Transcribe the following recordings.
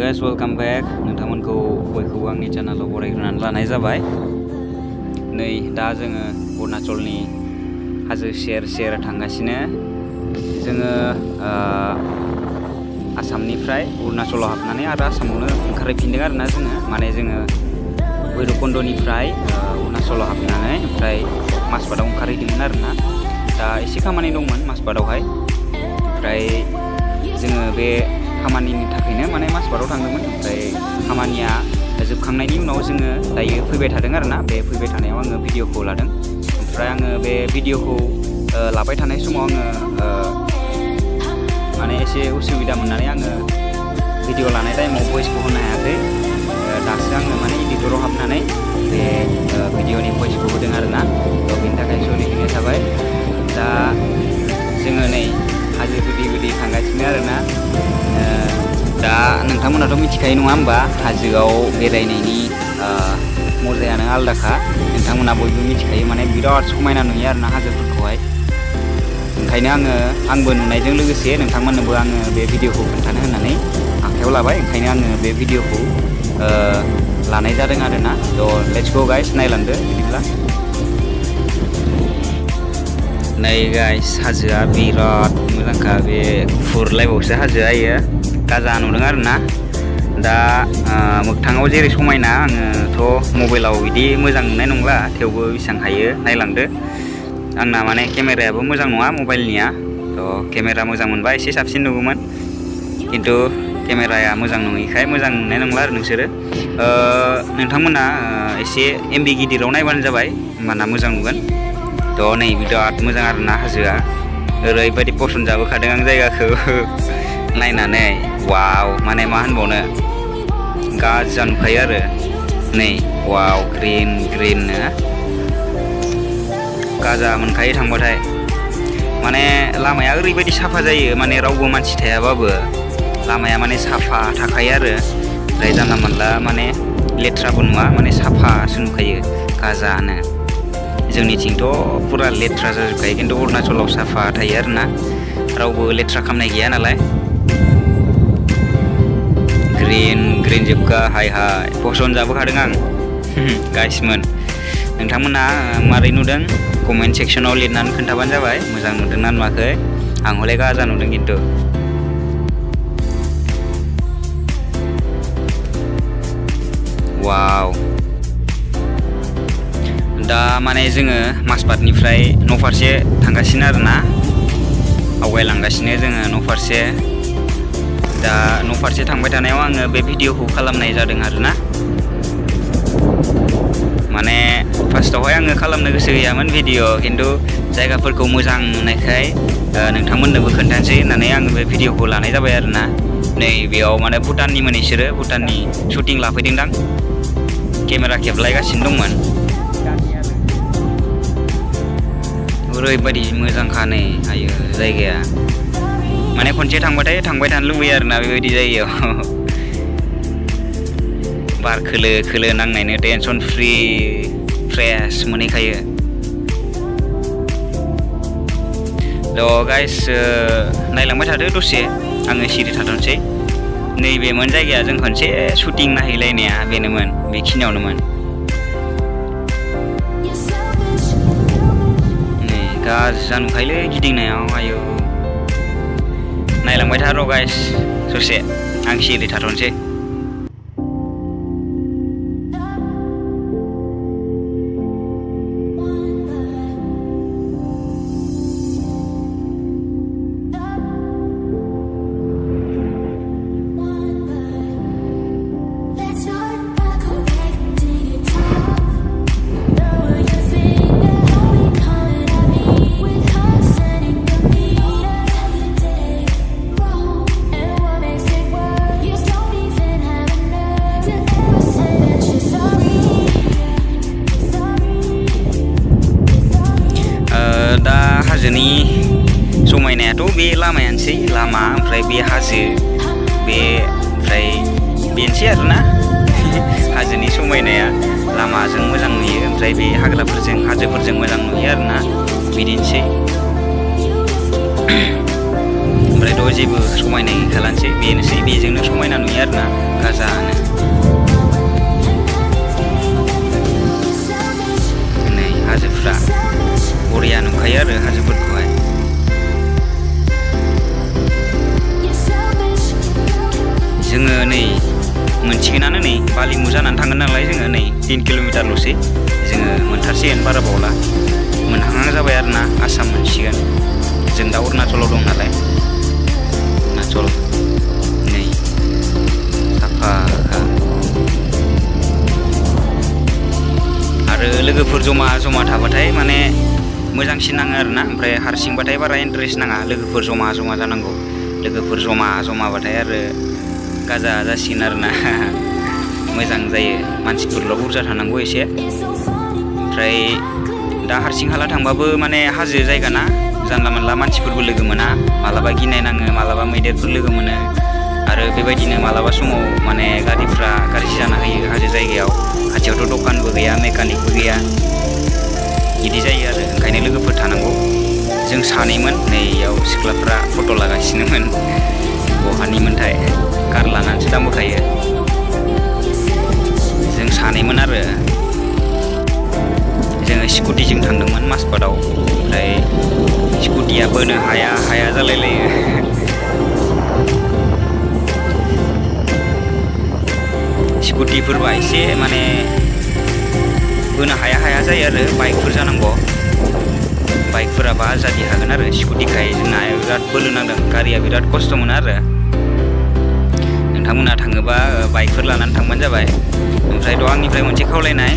guys, welcome back. नोंथांमोनखौ बयखौबो आंनि चेनेलाव बरायग्रोनानै लानाय जाबाय। नै दा जोङो अरुणाचलनि हाजो सेर थांगासिनो। जोङो आसामनिफ्राय अरुणाचलाव हाबनानै आरो आसामावनो ओंखारफिनदों आरोना जोङो। माने जोङो भैरबकुन्दनिफ्राय अरुणाचलाव हाबनानै ओमफ्राय माजबातआव ओंखारहैदोंमोन आरोना। दा एसे खामानि दंमोन माजबातआवहाय। ओमफ्राय जोङो बे खामानिनि थाखायनो माने माजबातआव थांदोंमोन। ओमफ्राय खामानिया जोबखांनायनि उनाव जोङो दायो फैबाय थादों आरोना। बे फैबाय थानायाव आङो भिडिअखौ लादों। ओमफ्राय आङो बे भिडिअखौ लाबाय थानाय समाव आङो माने एसे उसुबिदा मोननानै आङो भिडिअ लानाय टाइमाव भइसखौ होनो हायाखै। दासो आङो माने इडिटराव हाबनानै बे भिडिअनि भइसखौ होदों आरोना। बेनि थाखाय सरि होनाय थाबाय। दा जोङो नै हाजो गुदि थांगासिनो आरोना। दा नोंथांमोनाथ' मिथिखायो नङा होमबा, हाजोआव बेरायनायनि मजायानो आलादाखा। नोंथांमोना बयबो मिथिखायो, माने बिराद समायना नुयो आरोना हाजोफोरखौहाय। ओंखायनो आंबो नुनायजों लोगोसे नोंथांमोननोबो आङो बे भिडिअखौ खोन्थानो होननानै आखायाव लाबाय। ओंखायनो आङो बे भिडिअखौ लानाय जादों आरोना। थ' लेट्स गो गाइस, नायलांदो बिदिब्ला। नै गाइस, हाजोआ बिराद मोजांखा। बे गुफुरलायबावसो हाजोआ इयो, गाजा नुदों आरोना। दा मोगथाङाव जेरै समायना, आङोथ' मबाइलाव बिदि मोजां नुनाय नंला, थेवबो बेसेबां हायो नायलांदो। आंना माने केमेरायाबो मोजां नङा मबाइलनिया। थ' केमेरा मोजां मोनबा एसे साबसिन नुगौमोन, खिन्थु केमेराया मोजां नङिखाय मोजां नुनाय नंला आरो नोंसोरो। नोंथांमोना एसे एमबि गिदिराव नायबानो जाबाय, होमबाना मोजां नुगोन। थ' नै बिराद मोजां आरोना हाजोआ। ओरैबायदि पसन्द जाबोखादों आं जायगाखौ नायनानै। वाव, माने मा होनबावनो, गाजा नुखायो आरो। नै वाव, ग्रिन नो गाजा मोनखायो थांबाथाय। माने लामाया ओरैबायदि साफा जायो, माने रावबो मानसि थायाबाबो लामाया माने साफा थाखायो आरो। ओमफ्राय जानला मोनला माने लेथ्राबो नुवा, माने साफासो नुखायो गाजानो। जोंनिथिंथ' फुरा लेथ्रा जाजोबखायो, खिन्थु अरुणाचलाव साफा थायो आरोना। रावबो लेथ्रा खालामनाय गैया नालाय। ग्रिन जोबखा, हाय पसन्द जाबोखादों आं गाइसमोन। नोंथांमोना मारै नुदों कमेन्ट सेक्सनाव लिरनानै खोन्थाबानो जाबाय, मोजां नुदोंना नुवाखै। आं हले गाजा नुदों खिन्थु। वाव, दा माने जोङो माजबातनिफ्राय न' फारसे थांगासिनो आरोना। आवगायलांगासिनो जोङो न' फारसे। दा न' फारसे थांबाय थानायाव आङो बे भिडिअखौ खालामनाय जादों आरोना। माने फार्स्टआवहाय आङो खालामनो गोसो गैयामोन भिडिअ, खिन्थु जायगाफोरखौ मोजां नुनायखाय नोंथांमोननोबो खोन्थानोसै होननानै आङो बे भिडिअखौ लानाय जाबाय आरोना। नै बेयाव माने भुटाननिमोन बिसोरो, भुटाननि शुटिं लाफैदोंदां, केमेरा खेबलायगासिनो दंमोन। ओरैबायदि मोजांखा नै आयो जायगाया। माने खनसे थांबाथाय थांबाय थानो लुबैयो आरोना बेबायदि जायगायाव। बार खोलो नांनायनो टेनसन फ्रि फ्रेस मोनहैखायो। थ' गाइस, नायलांबाय थादो दसे, आङो सिरि थाथ'नोसै। नैबेमोन जायगाया जों खनसे शुटिं नायहैलायनाया, बेनोमोन, बेखिनियावनोमोन। नै गाजा नुखायोलै गिदिंनायाव, आयौ। नायलांबाय था र' गाइस ससे, आं सिरि थाथ'नोसै। दा हाजोनि समायनायाथ' बे लामायानोसै, लामा ओमफ्राय बे हाजो, बे ओमफ्राय बेनोसै आरोना। हाजोनि समायनाया लामाजों मोजां नुयो, ओमफ्राय बे हाग्राफोरजों हाजोफोरजों मोजां नुयो आरोना, बिदिनोसै। ओमफ्रायथ' जेबो समायनाय गैखालानोसै बेनोसै बेजोंनो समायना नुयो आरोना गाजानो नै हाजोफ्रा बरिया नुखायो आरो हाजोफोरखौहाय जोङो नै मोनसिगोनानो नै बालिमु जानानै थांगोन नालाय जोङो नै 3 किल'मिटारल'सै जोङो मोनथारसिगोन बारा बावला मोनहांहां जाबाय आरोना आसाम मोनसिगोन जों दा अरुणाचलाव दं नालाय अरुणाचल नै साफा आरो लोगोफोर जमा जमा थाबाथाय माने मोजांसिन नाङो आरोना ओमफ्राय हारसिंबाथाय बारा इन्टारेस्ट नाङा लोगोफोर जमा जमा जानांगौ लोगोफोर जमा जमाबाथाय आरो गाजा जासिगोन आरोना मोजां जायो मानसिफोरल' बुरजा थानांगौ एसे ओमफ्राय दा हारसिं हाला थांबाबो माने हाजो जायगा ना जानला मोनला मानसिफोरबो लोगो मोना मालाबा गिनाय नाङो मालाबा मैदेरफोर लोगो मोनो आरो बेबायदिनो मालाबा समाव माने गारिफ्रा गाज्रि जाना होयो हाजो जायगायाव खाथियावथ' दखानबो गैया मेकानिकबो गैया बिदि जायो आरो ओंखायनो लोगोफोर थानांगौ जों सानैमोन नैयाव सिख्लाफ्रा फट' लागासिनोमोन बहानिमोनथाय कार लानानैसो दांबोखायो जों सानैमोन आरो जोङो स्कुटिजों थांदोंमोन माजबातआव ओमफ्राय स्कुटिया बोनो हाया हाया जालायलायो स्कुटिफोरबा एसे माने बोनो हाया हाया जायो आरो बाइकफोर जानांगौ बाइकफोराबा आजादि हागोन आरो स्कुटिखाय जोंना बिराद बोलो नांदों गारिया बिराद खस्थ' मोनो आरो नोंथांमोना थाङोबा बाइकफोर लानानै थांबानो जाबाय ओमफ्रायथ' आंनिफ्राय मोनसे खावलायनाय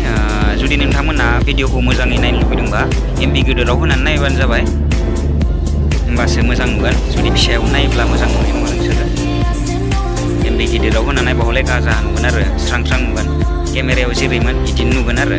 जुदि नोंथांमोना भिडिअखौ मोजाङै नायनो लुबैदोंबा MB गिदिराव होनानै नायबानो जाबाय होमबासो मोजां नुगोन जुदि फिसायाव नायोब्ला मोजां नुनाय नङा नोंसोरो MB गिदिराव होना नायबा हले गाजा नुगोन आरो स्रां स्रां नुगोन केमेरायाव जेरैमोन बिदिनो नुगोन आरो